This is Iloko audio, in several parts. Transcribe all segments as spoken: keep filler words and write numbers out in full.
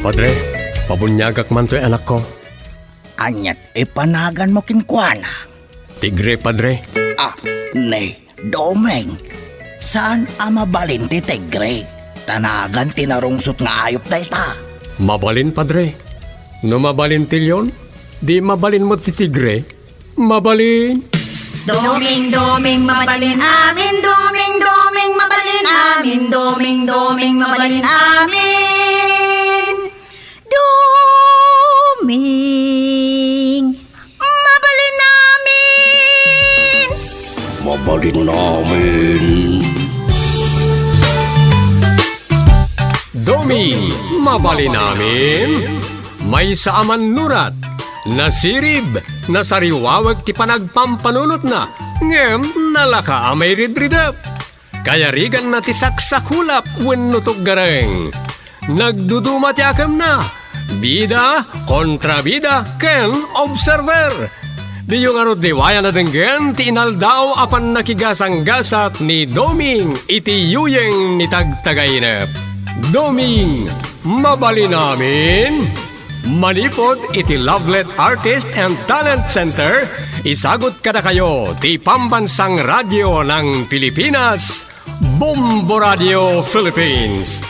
Padre, pabuniagak man toy anakko. Aniat ipanaganmo kenkuana? Tigre, Padre. Ah, ni Doming, saan a mabalin ti tigre? Ta nagan ti narungsot nga ayup dayta. Mabalin, Padre. No mabalin ti leon, di mabalin met ti tigre. Mabalin. Doming, Doming, mabalin amin. Doming, Doming, mabalin amin. Doming, Doming, mabalin amin. Doming, mabalin amin. Mabalin amin. Doming, mabalin amin. Maysa a mannurat, nasirib, nasariwawek ti panagpampanunotna, ngem nalaka a mairidridep. Kayariganna ti saksakulap wenno tuggareng. Nagduduma ti akemna, bida, kontrabida, ken observer. Diyo ngarud liwayan a denggen ti inaldaw a pannakigasanggasat ni Doming iti yuyeng ni Tagtagainep. Doming, mabalin amin? Manipud iti Lovelet Artist and Talent Center, isagut kadakayo ti Pambansang Radio ng Pilipinas, Bombo Radio Philippines.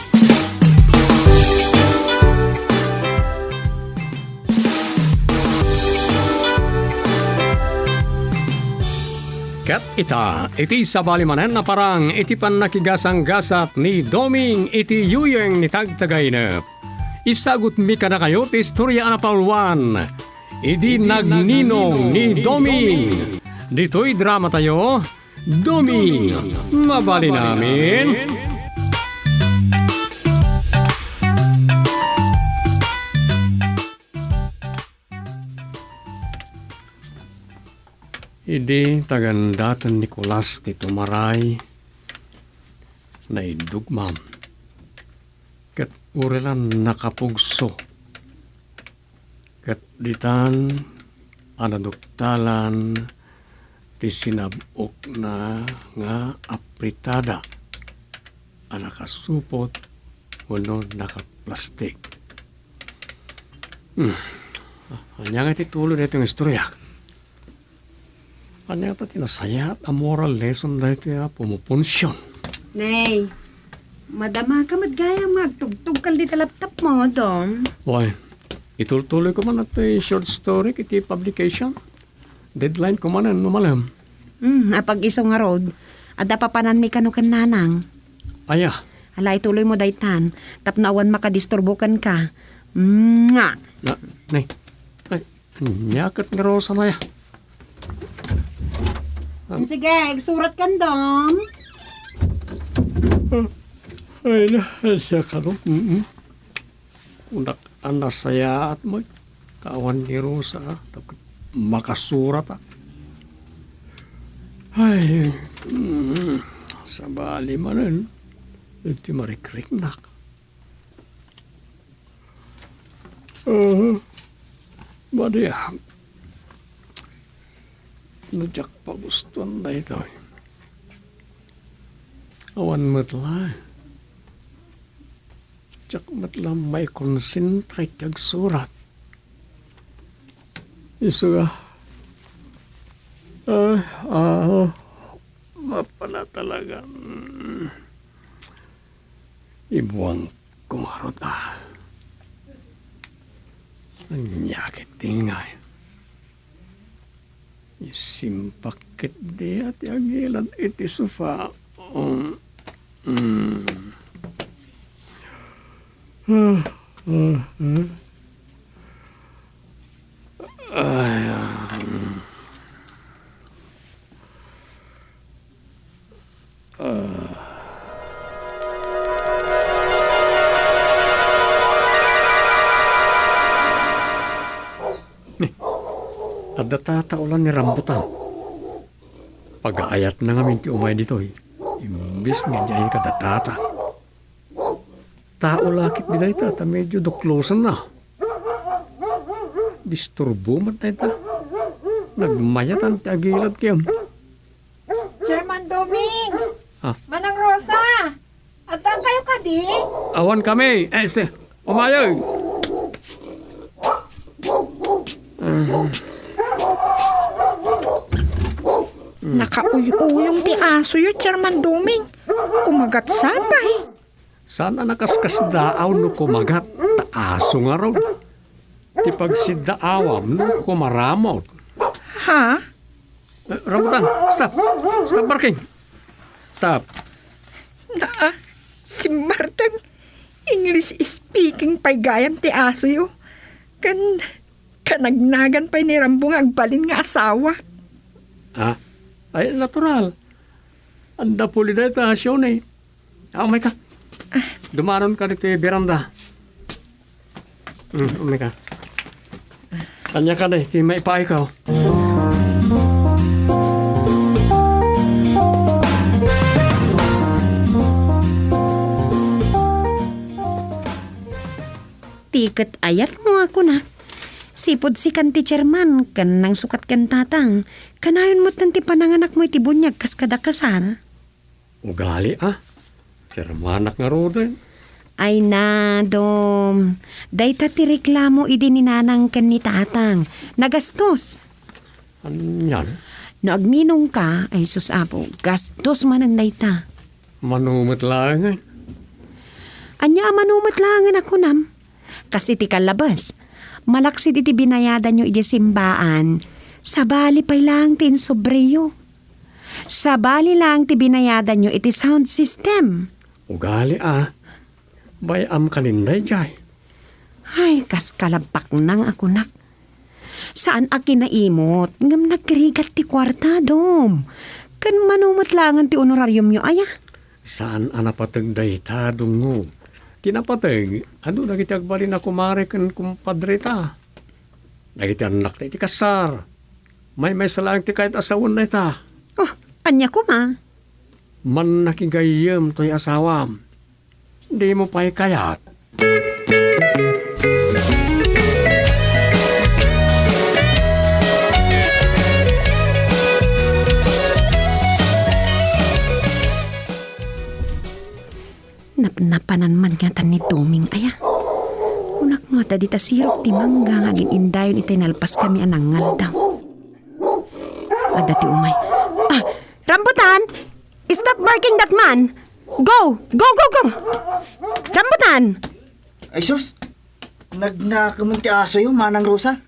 Ket ita, iti sabali manen a parang iti pannakigasanggasat ni Doming iti yuyeng ni Tagtagainep. Isagutmi kadakayo ti istoria a napauluan idi nagninong ni Doming. Ditoy dramatayo, Doming, mabalin amin. Idi tagandaten ni Nicolas ti tumaray, naiddugmam, ket uray la nakapugso. Ket ditan a naduktalan ti sinab-okna nga apritada a nakasupot wenno nakaplastik. Hmm. Ania nga ti tuloy daytoy nga istoriak? Ania ta ti nasayaat a moral lesson daytoy a pumupunsion? Nay, madamaka met gayam nga agtugtugkal dita laptopmo, Dom. Why? Itultuloyko man daytoy short story iti publication. Deadlineko manen no malem. Hmm, apag-isu ngarud, adda papananmi kano ken nanang. Aya? Ala, ituloymo daytan, tapno awan makadisturbo kenka. Mwah! Na, nay, nay, Ania ket nga Rosa, nay? Sige, agsurat kan, Dom. Ay, na, siya ka, no? Mm-mm. Kunak a nasayaat met, awan ni Rosa, a, tapno makasurat, a. Ay, mm, sabali manen, iti marikriknak. Ah, madi, ah. No diak pagustuan daytoy, awan met la. Diak met la maikonsentra iti agsurat. Isu nga, ah, ah, mapala talaga. Ibuangko ngarud, a. Ania ketdi ngay? Isimpak ketdi a ti agilad iti sofa. Um, mm. Ah, ah, ah. Ay, ah, mm. Ah. Ni, adda tata ulan ni rambutan. Pagaayatna ngamin ti umay ditoy. Imbes nga diay kada tata. Tao la ketdi dayta ta medio duklosenna. Disturbo met dayta. Nagmayatan ti agilad kem. Chairman Doming! Ah. Manang Rosa! Addaankayo kadi? Awan kami. Eh, este, umayo. Nakauyuyong ti asoyo, Chairman Doming. Kumagat sa pay. Saan a nakaskasdaaw no kumagat, ta aso ngarud. Ti pagsiddaawam no kumaramut. Ha? Eh, rambutan, stop. Stop barking. Stop. Naa, si Martin, English speaking pay gayam ti asoyo. Kan, kanagnagan pay ni Rambo nga agbalin nga asawa. Ah, ay, natural. Anda puli dayta, Shoni. Ah, umay ka. Dumanon ka ditoy veranda. Hmm, umay ka. Ania ka na, ti maipaay ka, oh. Ti ket ayat mo a kunak. Sipud sikan ti chairman, ken nangsukat ken tatang. Kanayon met ti pananganak mo iti buniag kas kadakasal. Ugali, a. Chairmanak ngaruden. Ay na, Dom. Dayta ti reklamo idi ni nanang ken ni tatang. Nagastos. Anian? No agninong ka, ay sus, Apo, gastos manen dayta. Mano met laengen. Ania a mano met laengen a kunam? Kas iti kallabes, malaksid iti binayadanyo idiay simbaan, sabali pay laeng ti insubriyo. Sabali laeng ti binayadanyo iti sound system. Ugali, a. Bay-am kanin daydiay. Ay, kas kalabaknang a kunak. Saan a kinaimot, ngem nagrigat ti kuarta, Dom. Ken mano met laengen ti honorariumyo aya? Saan a napateg dayta, Dungog. Ti napateg, adu dagiti agbalin a kumare ken kumpadreta. Dagiti annakta iti kasar. Maymaysa laeng ti kayat a sawen dayta. Oh, ania koma? Mannakigayyem toy asawam. Dimo pay kayat? Napnapanan man ngatan ni Doming aya. Kunak no adda dita sirok ti mangga nga agin-indayon itay nalpas kami a nangaldaw. Adda ti umay. Ah, rambutan! Stop barking that man! Go! Go, go, go! Rambutan! Ay sus! Nagnakemen ti asoyo, Manang Rosa.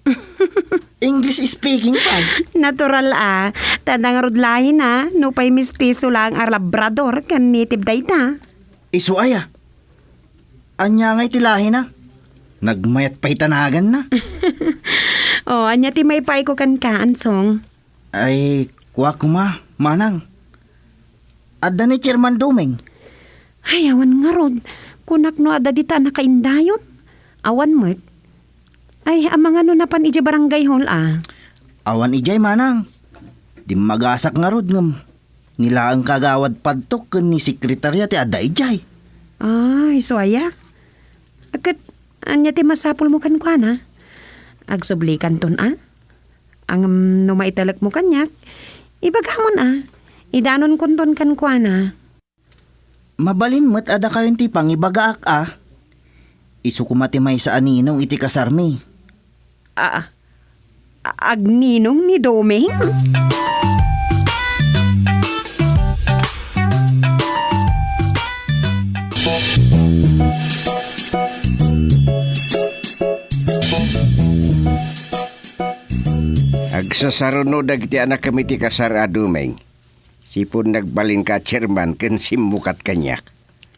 English speaking pa. Natural a. Ta nangrud laeng a, nupay mestizo laeng a Labrador ken native dayta. Isu aya. Ania ngay ti lahina? Nagmayat pay ta naganna. Oh, ania ti maipaayko kenka, Ansong? Ay, kua koma, Manang. Adda ni Chairman Doming? Ay, awan ngarud. Kunak no adda dita a nakaindayon. Awan met. Ay, amangan no napan idiay barangay hall a? Awan idiay, Manang. Dimmagasak ngarud ngem ni laeng kagawad padto ken ni sekretarya ti adda idiay. Ah, isu aya? Ket ania ti masapulmo kenkuana? Agsublikanton a? Ngem no maitelekmo kaniak, ibagamon a. Idanonkonton kenkuana. Mabalin met a dakayon ti pangibagaak a. Isu koma ti maysa a ninong iti kasarmi. A, a, agninong ni Doming? Agsasaruno dagiti anakmi ti kasar a Doming. Sipud nagbalinka a chairman ken simmukat kaniak.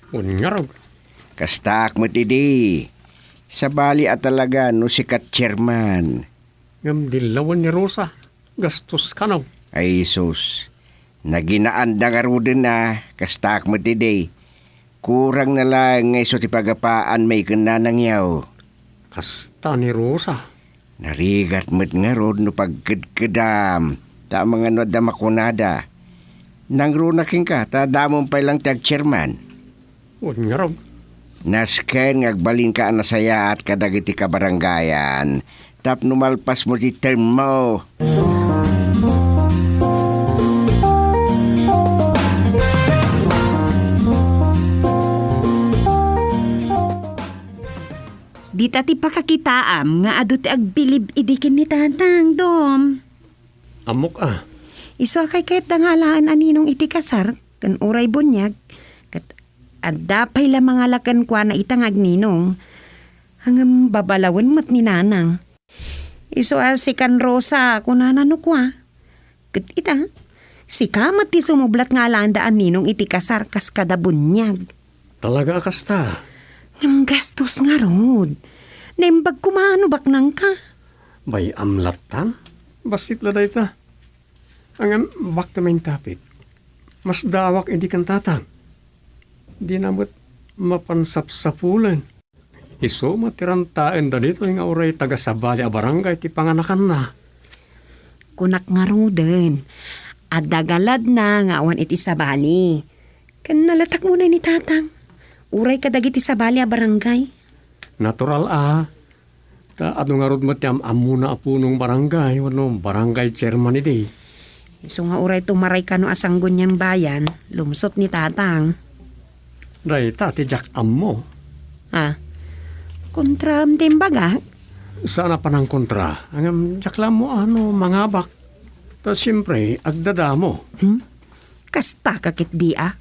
Wen ngarud. Kastaak met idi. Sabali a talaga no sika ti chairman. Ngem di lawen ni Rosa. Gastos kano. Ay sus. Naginaanda ngaruden a. Kastaak met idi. Kurangna laeng nga isu ti pagapaan mi ken nanangyo. Kasta ni Rosa. Narigat met ngarud no pagkedkedam, ta amangan no adda makunada. Nangruna kenka, ta damon pay lang ti agchairman. Wen ngarud. Nasken nga agbalinka a nasayaat kadagiti kabarangayan, tapno malpasmo ti term mo. Dita ti pakakitaam nga adu ti agbilib idi ken ni Tatang, Dom. Ammok a. Isu a kaykayatda nga alaen a ninong iti kasar ken uray buniag, ket adda pay la mangala kenkuana ita nga agninong. Ngem babalawen met ni Nanang. Isu a sikan, Rosa, kunana no kua. Ket ita, sika met ti sumublat nga alaenda a ninong iti kasar kas kada buniag. Talaga a kasta? Ngem gastos ngarud. Naimbag koma no baknangka. Bay-am lattan? Bassit la dayta. Ngem bakka maintapit. Masdaawak idi ken Tatang. Dina met mapan sapsapulen. Isu met ti rantaenda ditoy nga uray taga-sabali a barangay ti panganakanna. Kunak ngaruden, adda galadna nga awan iti sabali. Ken nalatak mo na ni Tatang. Uray kadagiti sabali a barangay. Natural a. Ta adu ngarud met ti am-ammona a punong barangay wenno barangay chairman idi. Isu nga uray tumaray kano a sangguniang bayan, lumsot ni Tatang. Dayta ti diak ammo. Ah, kontraam ti imbagak? Saan a panangkontra, ngem diak la ammo a no mangabak. Ta siempre, agdadamo. Hmm? Kasta ka ketdi a.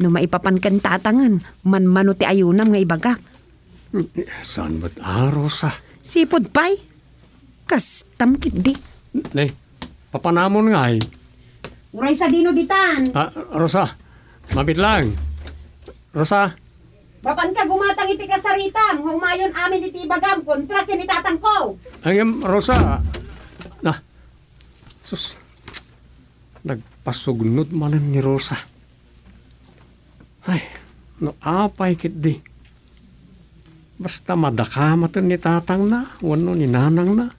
No maipapan ken Tatangen, manmano ti ayunam nga ibagak. Saan met a, Rosa? Sipud pay? Kastam ketdi. Ne, papanamon ngay. Uray sadino ditan? Ah, Rosa, mabit lang. Rosa. Mapanka gumatang iti kasaritam, humayon amin iti ibagam kontra ken ni Tatangko. Ngem, Rosa. Na, sus. Nagpasugnod manen ni Rosa. Ay, no apay ketdi. Basta madakamaten ni tatangna wenno ni nanangna.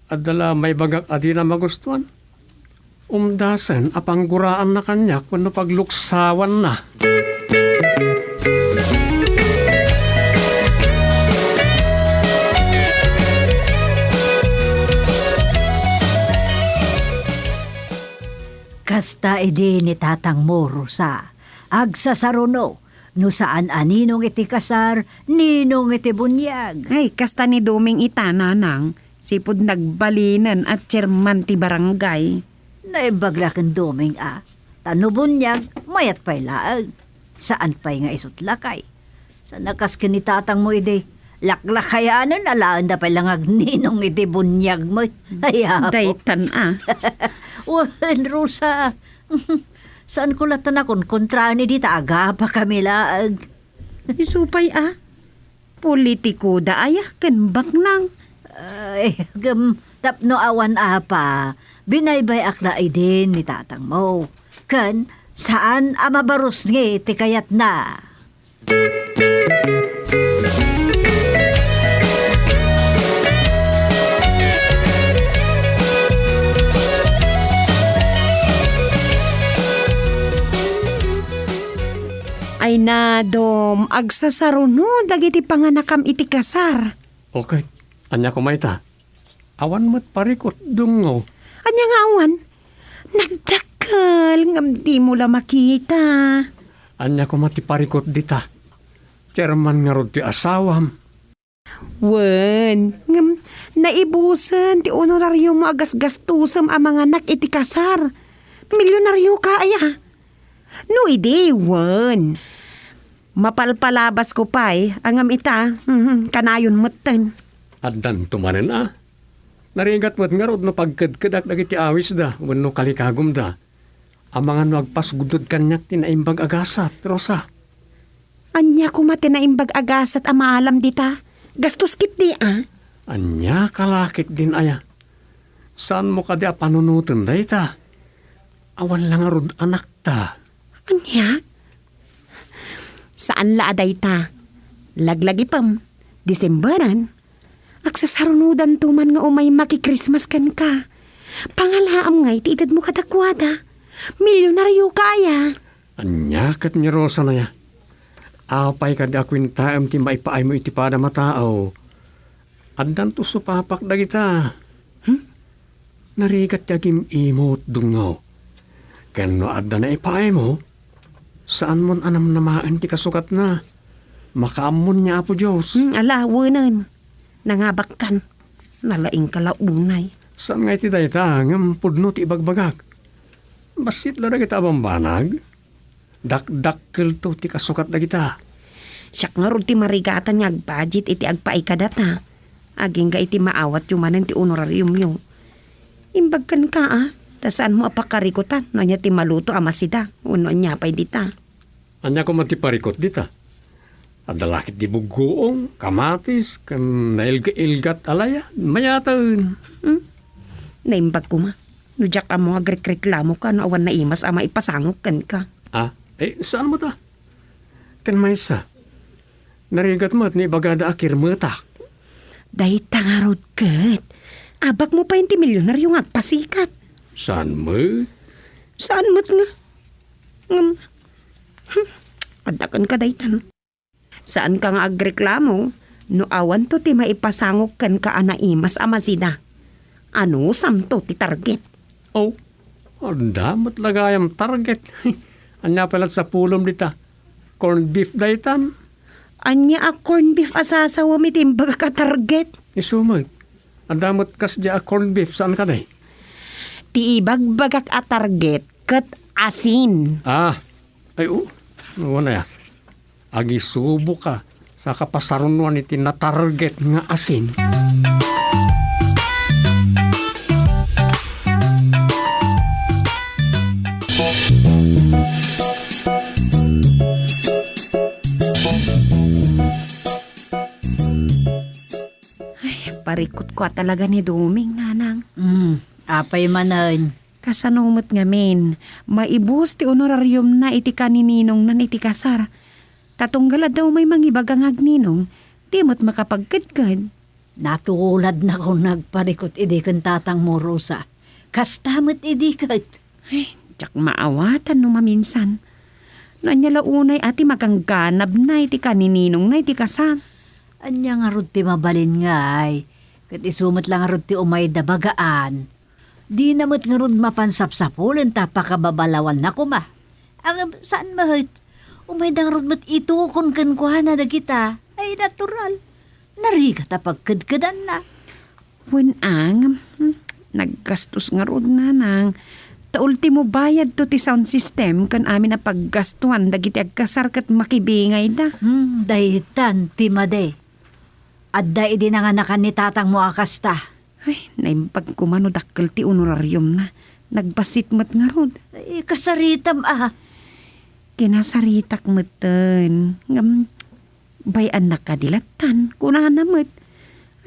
Adda la maibagak a dina magustuan. Umdasen a pangguraanna kaniak wenno pagluksawanna. Kasta idi ni tatangmo, Rosa. Agsasaruno, no saan a ninong iti kasar, ninong iti buniag. Ay, kasta ni Doming ita, nanang, sipud nagbalinen a chairman ti barangay. Naimbag la ken Doming a, ta no buniag, mayat pay laeng. Saan pay nga isut lakay. Sana kas ken ni tatangmo idi, laklakayanen alaenda pay la nga agninong iti buniag met. Ay, apo. Daytan a. Wen, Rosa. Saanko latta a konkontraen idi ta agapakami laeng. Isu pay a. Politikoda aya ken baknang. Ay, ngem tapno awan apa, binaybay-ak la idin ni tatangmo. Ken saan a mabarusngi ti kayatna. Ay na, Dom, agsasaruno dagiti panganakam iti kasar. Okay. Ania koma ita? Awan met parikut, dungngo. Ania nga awan? Nagdakkel ngem dimo la makita. Ania koma ti parikut dita? Chairman ngarud ti asawam. Wen, ngem naibusen ti honorariomo a gasgastosem a manganak iti kasar. Milyonarioka aya? No idi, wen. Mapalpalabasko pay, ngem ita, mhm, kanayon metten. Addanto manen a. Narigat met ngarud no pagkedkedak dagiti awisda wenno kalikagumda. Amangan no agpasgudod kaniak ti naimbag a gasat, Rosa. Ania koma ti naimbag a gasat a maalam dita? Gastos ketdi a? Ania ka la ketdin aya? Saanmo kadi a panunoten dayta? Awan la ngarud anakta. Ania? Saan la a dayta. Laglagipem, Decemberen, agsasarunodanto man nga umay maki-Christmas kenka. Pangalaam ngay ti edadmo kadakuada. Milyonarioka aya? Ania ket ni Rosa aya? Apay kadi a kuentaem ti maipaaymo iti padam a tao? Addanto supapak dagita. Hmm? Narigat ti agim-imot, dungngo. Ken no adda naipaaymo, saanmon a namnamaen ti kasukatna. Makaammon ni Apo Dios. Hmm, ala, wenen. Nangabakkan. Nalaingka la unay. Saan nga iti dayta, ngem pudno ti ibagbagak. Bassit la dagita a bambanag. Dakdakkelto ti kasukat dagita. Siak ngarud ti marigatan nga agbudget iti agpaay kadata. Agingga iti maawatyo manen ti honorariumyo. Imbag kenka, a, ta saanmo a pakarikutan no ania ti maluto a masida wenno ania pay dita. Ania koma ti parikut dita? Adda la ket di buggoong, kamatis, ken nailga-ilgat a layad. Mayaten. Hmm? Naimbag koma. No diak ammo nga agrekreklamoka no awan naimas a maipasangok kenka. Ah, eh, saan mo ta? Ken maysa, narigat met no ibagada a kirmetak. Dayta ngarud ket. Abak mo pay ti milyonario nga agpasikat. Saan met? Saan met nga? Ngem, hmm, adda kenka daytan. Saanka nga agreklamo no awanto ti maipasangok kenka a naimas a masida. Anusamto ti target? Oh, adda met la gayam target. Ania pay la ti sapulem dita? Corned beef daytan? Ania a corned beef a sasawem iti imbagak a target? Isu met. Adda met kasdiay a corned beef, saan kadi? Ti ibagbagak a target ket asin. Ah, ay, oo. Wen aya. Agisuboka sa kapasarunoan iti natarget nga asin. Ay, parikutko a talaga ni Doming, nanang. Hmm, apay manen? Kasano met ngamin, maibus ti honorariumna iti kanininongnan iti kasar. Ta tunggal adda umay mangibaga nga agninong, di met makapagkedked. Natuladnakon nga agparikut idi ken tatangmo, Rosa. Kasta met idi ket. Ay, diak maawatan no maminsan. No ania la unay a ti magangganabna iti kanininongna iti kasar. Ania ngarud ti mabalin ngay? Ket isu met la ngarud ti umayda bagaan. Dina met ngarud mapan sapsapulen ta pakababalawanna koma. Ngem saan met. Umayda ngarud met itukon kenkuana dagita. Ay, natural. Narigat a pagkedkedanna. Wen, ang, hmm, naggastos ngarud, nanang. Ta ultimo bayadto ti sound system ken amin a paggastuan dagiti agkasar ket makibingayda. Hmm, daytan ti madi. Adda idi nanganakan ni tatangmo a kasta. Ay, naimbag koma no dakkel ti honorariumna. Nagbassit met ngarud. Ay, kasaritam a. Kinasaritak metten. Ngem, bay-annak kadi lattan, kunana met.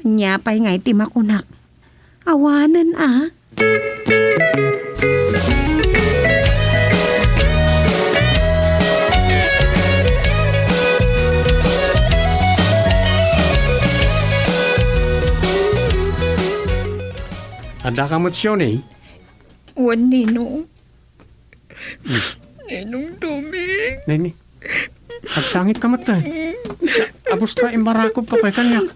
Ania pay ngay ti makunak? Awanen a. Adda ka met, Shoni? Wen, Ninong. Hmm. Ninong Doming. Nini, agsangitka met, tay. Apos ta, immarakobka pay kaniak.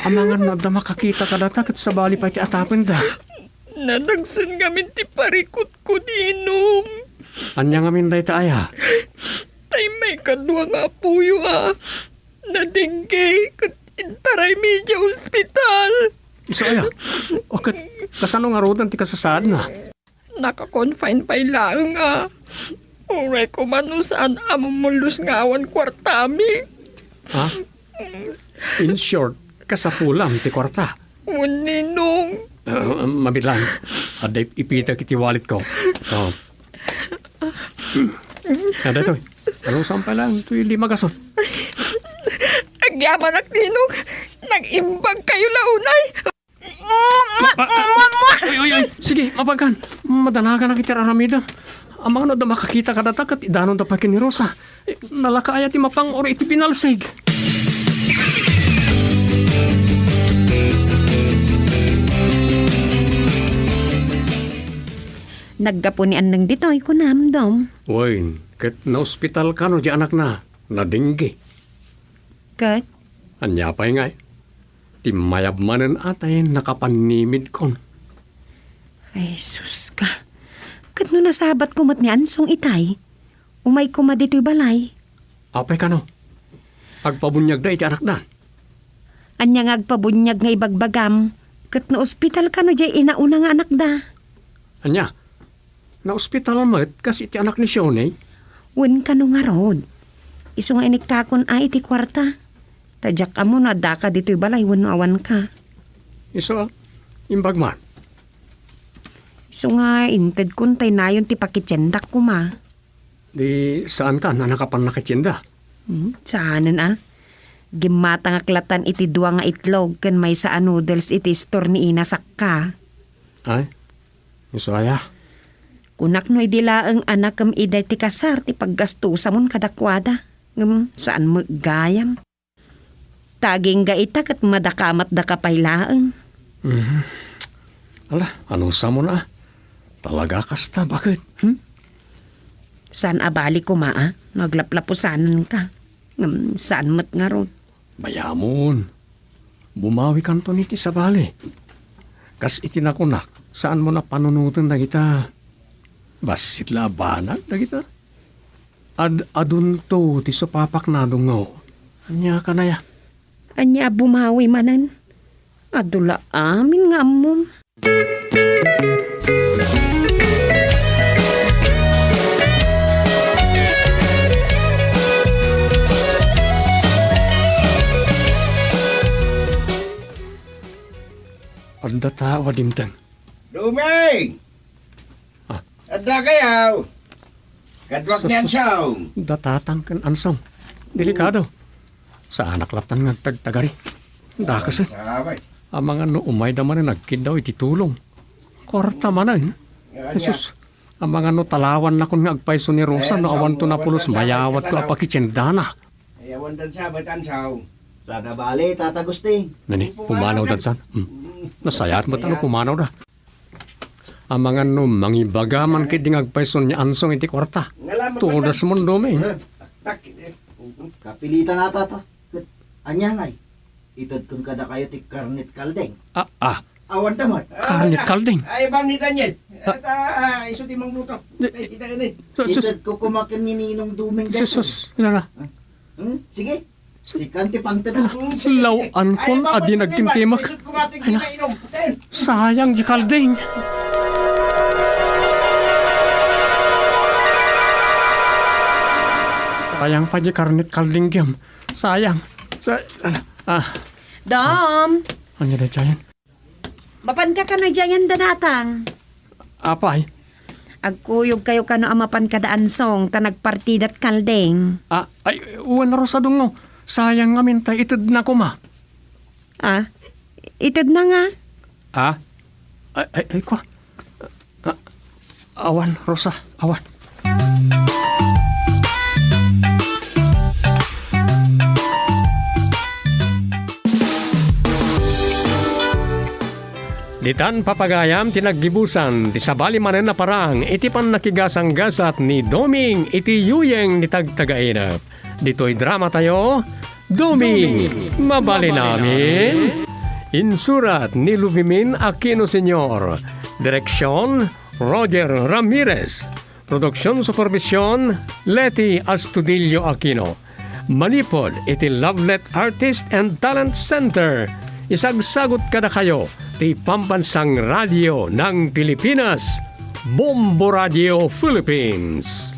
Amangan no adda makakita kadata ket sabali pay ti atapenda. Nadagsen ngamin ti parikutko, Ninong. Ania ngamin dayta aya? Tay maikadua nga apoyo a nadengge ket intaraymi idiay ospital. Isu aya? O ket, kasano ngaruden ti kasasaadna? Naka-confine pay laeng a. Uray koma no saan a mumullos nga awan kuartami. Ha? In short, kasapulam ti kuarta. Wen, Ninong. Ah, mabilang. Adda ip-, ipitak iti walletko. Oh. Hmm. Adda ito. Alusan pay lang ito yung lima gasot. Agyamanak, Ninong. Nag-imbag kayo launay. Ma-, ma-, ma-, ma-, uy, uy, uy. Sige, mapagan. Madanagan na iti aramidem. Amangan no adda makakita kadata ket idanonda pay ken ni Rosa. Eh, nalaka aya ti mapang-uri iti pinalsig. Naggapu ni Anneng ditoy, kunam, Dom. Wen, ket naospital kano di anakna? Nadengge. Ket? Ania pay ngay? Ti mayab manen a tay nakapannimidkon. Ay, sus ka. Ket no nasabatko met ni Ansong itay, umayko koma ditoy balay. Apay kano? Agpabuniagda iti anakda. Ania nga agpabuniag nga ibagbagam? Ket naospital kano diay inauna nga anakda? Ania? Naospital met kas iti anak ni Shoney? Wen kano ngarud. Isu nga inikkakon a iti kuarta. Ta diak ammo no addaka ditoy balay wenno awanka. Isu a, imbag man. Isu nga intedkon tay nayon ti pakitiendak koma. Di saankan a nakapan nakitienda? Hmm, saanen a. Gimmatangak latan iti dua nga itlog ken maysa a noodles iti istor ni Ina Sakka. Ay, isu aya? Kunak no idi laeng a nakem iday ti kasar ti paggastosamon kadakuada. Ngem saan met gayam. Ta agingga ita ket madakamatdaka pay laeng. Mhm. Ala, anusamon a? Talaga kasta, baket? Hmm? Saan a bali koma a? Naglaplapusanenka. Ngem saan met ngarud. Mayamon. Bumawikanton iti sabali. Kas iti nakunak, saanmon a panunoten dagita. Bassit la a banag dagita. Ad-adunto ti supapak, nadungngo. Ania kanaya? Ania a bumawi manen? Adu la amin nga ammom. Adda tao a dimteng. Duming! Ah. Adda kayaw? Kaduak ni Ansong. Datatang ken Ansong. Delikado. Saanak latan nga agtagtagari. Dakasen. Sabay. Amangan no umayda manen agkiddaw iti tulong. Kuarta manen. Ania? Jesus. Amangan no talawannakon nga agpayso ni Rosa no awanto napulos mayawatko a pakitiendana. Ay, awan dansa, ba't Ansong? Sana bale, Tata Agustin. Nani, pumanaw dansan? Hmm. Nasayaat met a no pumanawda. Amangan no mangibaga man ketdi nga agpayso ni Ansong iti kuarta. Tudas mon, Duming. Eh, tak-, eh, kapilitan ata ta. Ket ania ngay? Itedkon kadakayo ti karnet kaldeng. Ah, ah. Awan da man. Karnet kaldeng. Ay, bang ni Daniel. Ah. Ata, ah, isu ti mangluto. Di-, ay, kita ini. Sus, sus. Itedko koma ken ni Ninong Duming. Sus, sus. Ina na. Hmm? Sige. Sikan ti pangted. Law-ankon a di nagkintimek. Ay na, sayang di kalding. Sayang pay di karnet kalding, Gem. Sayang. Sa-, ah. Dom! Ania dayta yan? Mapanka kano idiayan, Danatang? Apay? Agkuyogkayo kano a mapan kada Ansong ta nagpartidat kalding. Ah, ay, wen, Rosa, dungngo. Sayang ngamin ta itedna koma. Ah, itedna nga? Ah? Ay, ay, ay, kwa. Ah, awan, Rosa, awan. Ditan, papagayam, ti naggibusan ti sabali manen a parang iti pannakigasanggasat ni Doming iti yuyeng ni Tagtagainep. Ditoy dramatayo, Doming, Mabalin Amin. Insurat ni Luvimin Aquino Senior. Direksyon, Roger Ramirez. Production supervision, Leti Astudillo Aquino. Manipud iti Lovelet Artist and Talent Center, isagsagut kadakayo ti Pambansang Radio ng Pilipinas, Bombo Radio Philippines.